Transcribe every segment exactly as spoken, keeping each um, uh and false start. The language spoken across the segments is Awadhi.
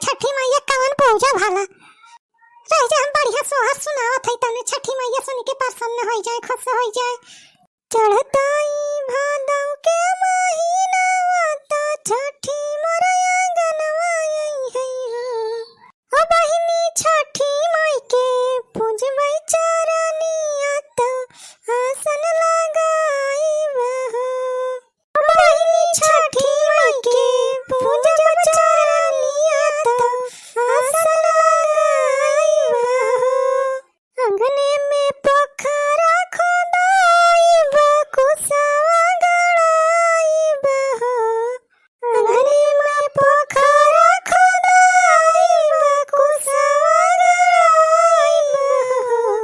छठी मैया कवन पूजा भला? रह जा, हम बढ़िया सोहर सुनावत हई, तने छठी मैया सुन के प्रसन्न होइ जाए, खुश होइ जाए। चढ़तई भादव के महीनवा त छठी मोर आंगनवा अइहई हो। ओ बहिनी छठी माई के पूजबै चरनिया त आसन लगाइब हो। ओ बहिनी छठी माई के पूजबै चरनिया त आसन लगाइब हो। अंगने में पोखरा खोदाइब, कुसवा गड़ाइब हो। अंगने में पोखरा खोदाइब, कुसवा गड़ाइब हो।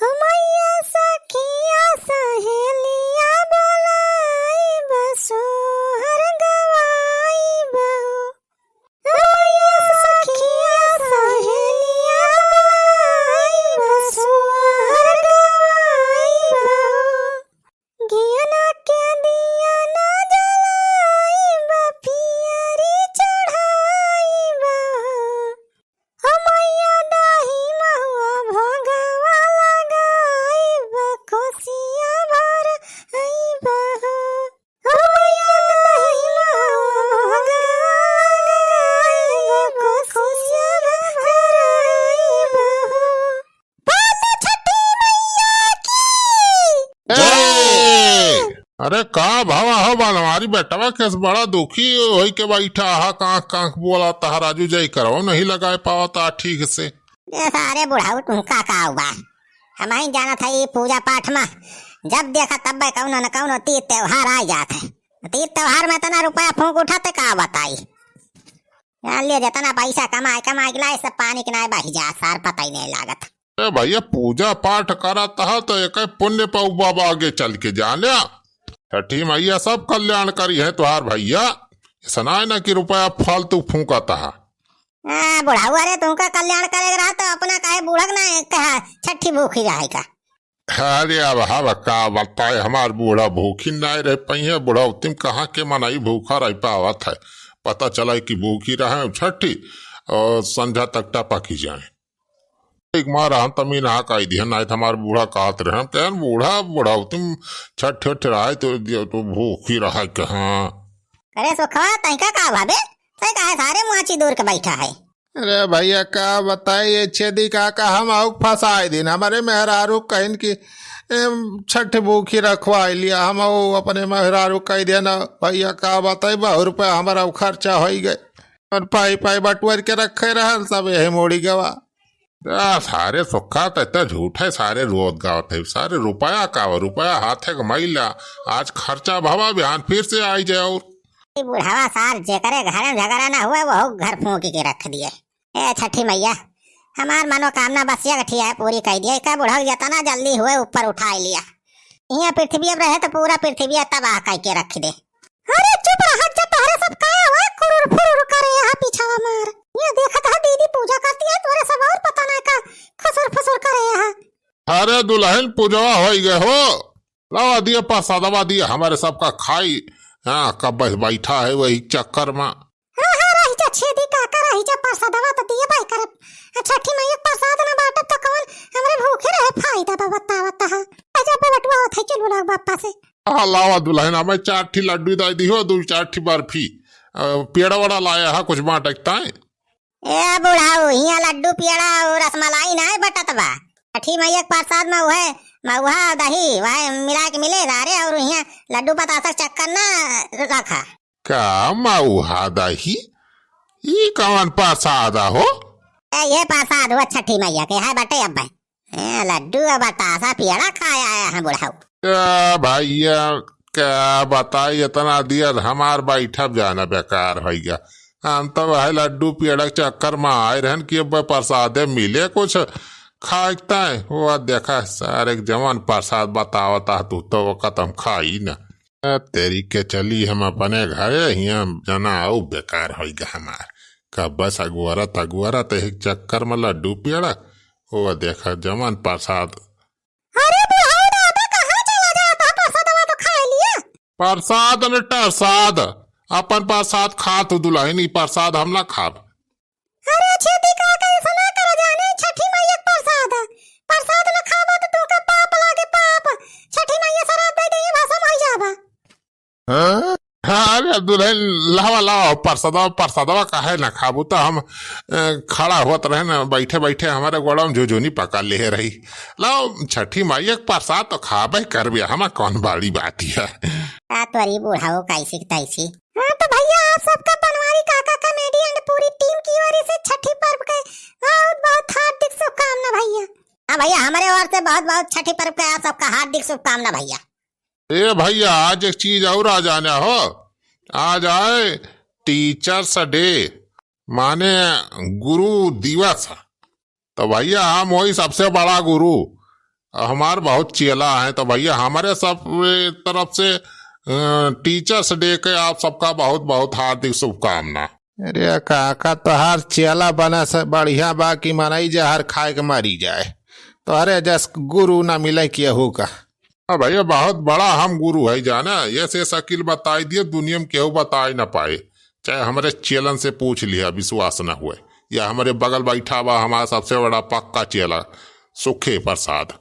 हो मैया सखिया सहेलिया बोलाइब, सोहर गवाइब हो। हो मैया सखिया सहेलिया बोलाइब, सोहर गवाइब हो। घियना के दिया ना जलाइब, पियरी चढ़ाइब हो। हो मैया दही महुआ भोगवा लगाइब, कोसिया भराइब हो। हो मैया दही महुआ भोगवा लगाइब, कोसिया भराइब हो। बोलो छठी मैया की जय। अरे का भवा हो बनवारी बेटवा, केस बड़ा दुखी होई के बैठा हा, कांख कांख बोला तहा राजू, जय करवा नहीं लगाए पावत हा ठीक से। ए सारे बुढ़ाऊ, तुमका का हुआ? हम ही जानत है ई पूजा पाठ में जब देखा तब कौनो न कौनो तीज त्योहार आ जात है। तीज त्योहार में इतना रुपया फूंक उठाते का बताई। जान लिया जितना पैसा कमाए कमाए के लाए सब पानी के नाय बही जा सार, पता ही नहीं लागत। ए भैया, पूजा पाठ करत ह तो एक पुण्य पाऊ बाबा आगे चल के जान लिया। छठी मैया सब कल्याण करी है तुहार भैया, ऐसा ना है ना कि रुपया फालतू फूंकत ह। आ, बुढ़ाऊ, अरे तुमका कल्याण करे के रहा तो अपना काहे बूढ़क ना कहा छठी भूखी रहे का? अरे अब हम का बताए, हमार बूढ़ा भूखी नाय रह पइहे, बुढ़ौती में कहाँ के मनई भूखा रह पावत है। पता चला कि भूखी रहे छठी और संझा तक टपक ही जाए। एक मार हम तमी ना कह दिया, नाय तो हमार बूढ़ा कहत रहे, हम कहन बूढ़ा बुढ़ौती में छठ छठ रहे तो, तो भूखी रहे कहाँ। अरे सुखवा, तैका का भावे? तै काहे सारे मुआची दूर के बैठा है? अरे भैया, का बताई, ये छेदी काका हम आउक फंसाए दिन। हमारे मेहरारू कहिन कि, "एम, छठ भूखी रखवाई लिया।" हम आउ अपने मेहरारू कह दिया ना, "भैया, का बताई, बहुत रुपया हमारा खर्चा होई गए। और पाई पाई बटुअर के रखे रहल, सब यही मोड़ी गवा।" आ, सारे सुखा त इतना झूठ है, सारे रोत गावत है, सारे रुपया का, रुपया हाथ है कमाई ला, आज खर्चा भवा, बिहान फिर से आई जाए और। ई बुढ़ावा सार जेकरे घर में झगड़ा ना हुए, वो घर फूंक के रख दिए। ए छठी मैया, हमार मनोकामना बस एक ठिया है, पूरी कर दिए। का बुढ़ऊ जितना जल्दी हुए ऊपर उठाई लिया। यहाँ पृथ्वी अब रहे तो पूरा पृथ्वी तबाह करके रख दे। अरे चुप रह, हट जा, तोहरे सब का हुआ, कुरुर फुरुर करे यहाँ पीछावा मार। ये देखत है दीदी पूजा करती है, तोहरे सब और पता ना का खुसुर फुसुर करे यहाँ। अरे दुल्हन पूजवा होई गए हो, लावा दिया प्रसादवा दिया, हमारे सबका खाई। हाँ, कब बस बैठा है वही चक्कर में। हाँ, हाँ, रही जा छेदी काका, रही जा, प्रसादवा तो दिए भाई करब। आ, छठी मैया के प्रसाद ना बांटब तो कौन हमरे भूखे रहे फायदा बा, बतावत हा। आ जा बटुआ होत है, चल बुलाओ बापा से। हाँ, लावा दुल्हन, हमें चार ठी लड्डू दे दी हो, दो चार ठी बर्फी, अ, पेड़ा वड़ा लाया है कुछ बांटे के ताई। ए बुढ़ाऊ, हियाँ लड्डू, पेड़ा और रसमलाई नाय बटत बा। छठी मैया के प्रसाद में उहे महुआ, दही, वह मिला के मिले सारे, और हियाँ लड्डू बतासा चक्कर ना रखा। का महुआ, दही? ई कवन प्रसाद हो? ए, ये प्रसाद हुआ छठी मैया के, है बटे अब। ए, लड्डू और बतासा पेड़ा खाए आया है बुढ़ऊ। का भैया, का बताई, इतना दिया हमार बैठब जाना बेकार होइ गया। हम तो वह लड्डू पेड़ा के चक्कर में आए रहन कि अब प्रसादे मिले कुछ खाए के ताए। वो देखा सारे के जवन प्रसाद बतावता तू तो वक्त हम खाई ना। ए, तेरी के चली हम अपने घरे, हियाँ जना आउ बेकार होइ गया हमार। कब बस अगुआरत अगुआरत एक चक्कर में लड्डू पेड़ा, वो देखा जवन प्रसाद। अरे बुढ़ऊ दादा, कहाँ चला जाता है? प्रसादवा तो खा लिया। प्रसाद न टरसाद, अपन प्रसाद खा तू दुल्हन, ई प्रसाद हम ना खाब। छेदी काका, ऐसा ना करा जाने, छठी मैया के प्रसाद है। प्रसाद न खाबा तो तुमका पाप लागे, पाप। छठी मैया श्राप दे दे, भसम हो जाबा। हाँ? हाँ, अरे दुल्हन, लावा, लावा, प्रसादवा, प्रसादवा काहे ना खाबू? तो हम, अ, खड़ा होत रहे ना, बैठे, बैठे हमारे गोड़वा में झुझुनी पकड़ ले रही। लाओ, छठी मैया के प्रसाद तो खाबे करबे, हमा कौन बड़ी बात है। का तोरी बुढ़ाओ कैसी की तैसी। हाँ, तो भैया, आप सबका बनवारी काका comedy and पूरी team की ओर से छठी पर्व के बहुत, बहुत हार्दिक शुभकामना भैया। हाँ भैया, हमारे ओर से बहुत, बहुत छठी पर्व के आप सबका हार्दिक शुभकामना भैया। ए भैया, आज एक चीज और आ जाने हो, आज आए Teachers Day, माने गुरु दिवस। तो भैया, हम वही सबसे बड़ा गुरु, हमार बहुत चेला है। तो भैया, हमारे सब तरफ से, अ, Teachers Day के आप सबका बहुत, बहुत हार्दिक शुभकामना। अरे काका, तोहार चेला बने से बढ़िया बा कि मनई जहर खाए के मरी जाए। तोहरे जस गुरु ना मिले केहू का। हाँ भैया, बहुत बड़ा हम गुरु है जाना, ये से शकील बताई दिए, दुनिया में केहू बताई ना पाए। चाहे हमारे चेलन से पूछ लिया, विश्वास ना हुए। या हमारे बगल बैठा बा हमारा सबसे बड़ा पक्का चेला, सुखे प्रसाद।